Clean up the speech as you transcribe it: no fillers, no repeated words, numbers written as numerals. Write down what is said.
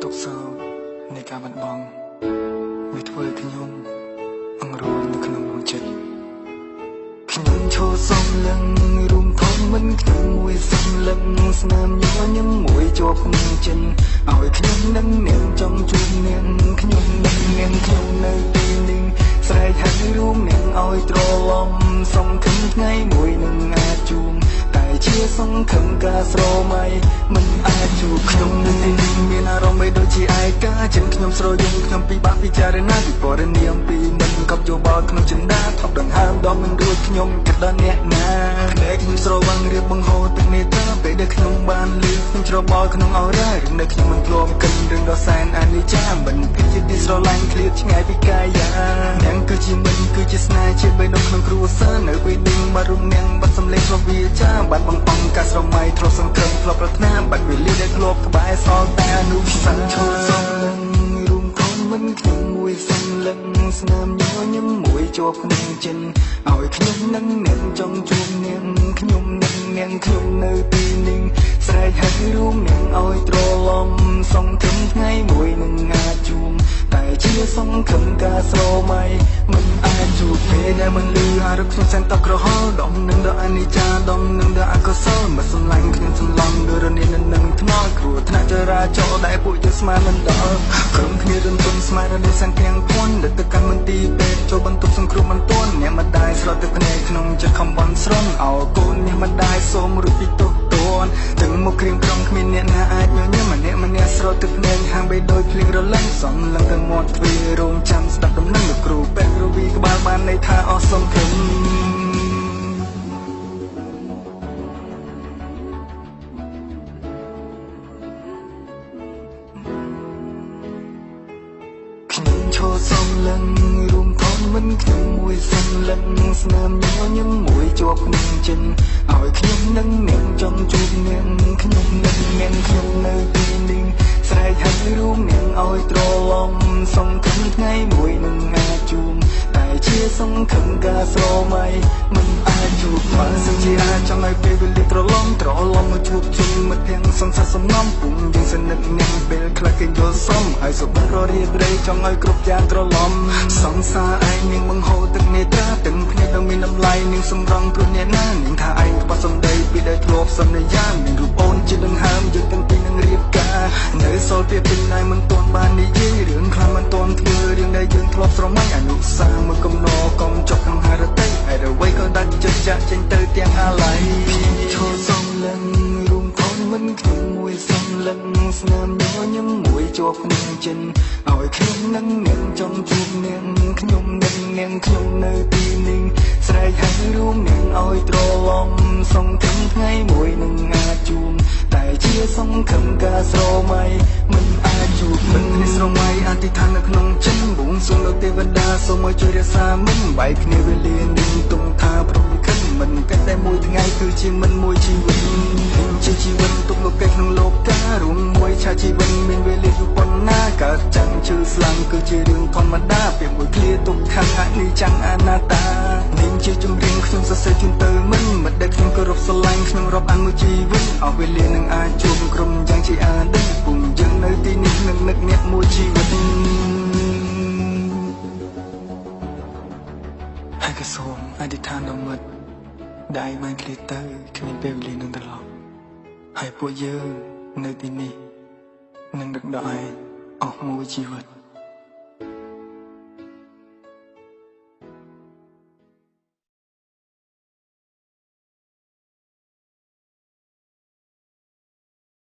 ទុក្ខសោកនៃការបាត់បង់វាធ្វើឲ្យខ្ញុំអង្រួននៅក្នុងដួងចិត្តខ្ញុំឈរសំលឹងរួមធំមិនខ្ញុំមួយសំលឹងស្នាមញញឹមមួយជាប់ក្នុងចិត្តឲ្យខ្ញុំនឹងនាងចង់ជួបនាងខ្ញុំនឹងនាងខ្ញុំនៅទីនេះស្រែកហៅរួមនាងឲ្យត្រឡំសង្ឃឹមថ្ងៃមួយនឹងអាចជួបតែជាសង្ឃឹមការស្រមៃមិនអាចជួបខ្ញុំនៅទីនេះមានអារម្មណ៍បីដូចជាឯកាចិនខ្ញុំស្រយំខ្ញុំពិបាកពិចារណាពីពរនាមពីមិនកប់យោបល់ក្នុងចិន្តាថប់ដង្ហើមដល់មិនរួចខ្ញុំគិតដល់អ្នកណាភ្នែកខ្ញុំស្រវឹងរៀបបង្ហូរទឹកនេត្រាពេលដែលខ្ញុំបានលឺខ្ញុំច្របល់ក្នុងអរ៉ារឿងដែលខ្ញុំមិនធ្លាប់គិតរឿងដ៏សែនអនិច្ចាមិនភៀសជាទីស្រឡាញ់ឃ្លាតឆ្ងាយពីកាយានាងគឺជាមិនគឺជាស្នេហ៍ជាបេះដូងក្នុងគ្រួសារនៅពេលនេះបាត់រូបនាងបាត់សំឡេងធ្លាប់វាចាបាត់បងអង្គការស្រមៃធ្លាប់សង្ឃឹមធ្លាប់ប្រាថ្នាបាត់វេលាដែលធ្លាប់ក្បែរសល់តែអនុស្សាវរីយ៍ឈរសំលឹងរួមធំមិនខ្ញុំមួយសំលឹងស្នាមញញឹមមួយជាប់ក្នុងចិត្តឲ្យខ្ញុំនឹងនាងចង់ជួបនាងខ្ញុំនឹងនាងខ្ញុំនៅទីនេះស្រែកហៅរួមនាងឲ្យត្រឡំសង្ឃឹមថ្ងៃមួយនឹងអាចជួបតែជាសង្ឃឹមការស្រមៃមិនអាចជួបពេលដែលមិនលឺអារម្មណ៍ខ្ញុំសែនតក់ក្រហល់ដុំនឹងដល់អនិច្ចាដុំនឹងដល់អកុសលមកសម្លាញ់ខ្ញុំសម្លំដូចរនានឹងថ្នល់គ្រោះថ្នាក់ចរាចរណ៍ដែលពួកយើងស្មានមិនដល់ក្រុមគ្នារន្ទន់ស្មានរសាំងទាំងភ័ណ្ឌដែលទៅកាន់មន្ទីរពេទ្យចូលបន្ទប់សង្គ្រោះមិនទាន់អ្នកម្ដាយស្រត់ទឹកភ្នែកក្នុងចិត្តខំបន់ស្រន់អោកូនអ្នកម្ដាយសូមរួចពីទោសទណ្ឌទាំងមកក្រៀមក្រំគ្មានអ្នកណាអាចញញឹមម្នាក់ម្នាក់ស្រត់ទឹកភ្នែកហាំបីដូចភ្លៀងរលឹងសំលឹងទៅមាត់ទ្វាររោងចាំស្ដាប់ដំណឹងលោកគ្រូពេទ្យរវីក្បាលបានន័យថាអស់សង្ឃឹមខ្ញុំឈរសំលឹងរួមធំមិនខ្ញុំមួយសំលឹងស្នាមញញឹមមួយជាប់ក្នុងចិត្តឲ្យខ្ញុំនឹងនាងចង់ជួបនាងខ្ញុំនឹងនាងខ្ញុំនៅទីនេះស្រែកហៅរួមនាងឲ្យត្រឡំសង្ឃឹមថ្ងៃមួយនឹងអាចជួបតែជាសង្ឃឹមការស្រមៃមិនអាចជួបបើសិនជាអាចចង់ឲ្យពេលវេលាត្រឡំត្រឡំមកជួបជុំមិត្តទាំងសង្សារសំណំពុំយើងសនិតនាងពេលខ្លះគេយល់សមហើយសុបិនររៀបរៃចង់ឲ្យគ្រប់យ៉ាងត្រឡំសង្សារឯងនាងបង្ហូរទឹកនេត្រាទាំងភ្នែកដ៏មានតម្លៃនាងសម្រងព្រោះអ្នកណានាងថាឯងក្បត់សំដីពីដែលធ្លាប់សន្យាមានរូបអូនជាដង្ហើមយើងទាំងពីរនឹងរៀបការនៅសល់ទៀតពីណៃមិនទាន់បាននិយាយរឿងខ្លះមិនទាន់ធ្វើរឿងដែលយើងធ្លាប់ស្រមៃអនុស្សាវរីយ៍មួយកំណរកុំចុកក្នុងហារតីហើយអ្វីក៏ដាច់ចិត្តចាក់ចេញទៅទាំងអាល័យឈរសំលឹងរួមធំមិនខ្ញុំមួយសំលឹងស្នាមញញឹមមួយជាប់ក្នុងចិត្តឲ្យខ្ញុំនឹងនាងចង់ជួបនាងខ្ញុំនឹងនាងខ្ញុំនៅទីនេះស្រែកហៅរួមនាងឲ្យត្រឡំសង្ឃឹមថ្ងៃមួយនឹងអាចជួបតែជាសង្ឃឹមការស្រមៃមិនអាចជួបមិននេះស្រមៃអធិដ្ឋាននៅក្នុងចិត្តបួងសួងដល់ទេវតាសូមឲ្យជួយរក្សាមិនបែកគ្នាវេលានេះទុំថាព្រមលិខិតមិនគិតតែមួយថ្ងៃគឺជាមិនមួយជីវិតជាជីវិតទុកលោកេក្នុងលោកការួមមួយឆាជីវិតមានវេលាយូរប៉ុណ្ណាកើតចាំងឈឺស្លាំងគឺជារឿងធម្មតាពេលមួយឃ្លាទុកខាងអនិច្ចំអនាតានាងជាចម្រៀងខ្ញុំសរសេរជូនទៅមិនមិត្តដែលខ្ញុំគោរពស្រឡាញ់ខ្ញុំរាប់អានមួយជីវិតអស់វេលានឹងអាចជួបក្រុមយ៉ាងជាអាដិពុំយើងនៅទីនេះនឹងនឹកអ្នកមួយជីវិតហើយក៏សូមអធិដ្ឋានដល់មិត្តដែលបានឃ្លាតទៅគ្មានពេលវេលានឹងត្រឡប់ហើយពួកយើងនៅទីនេះនឹងដឹកដល់ឯងអស់មួយជីវិត។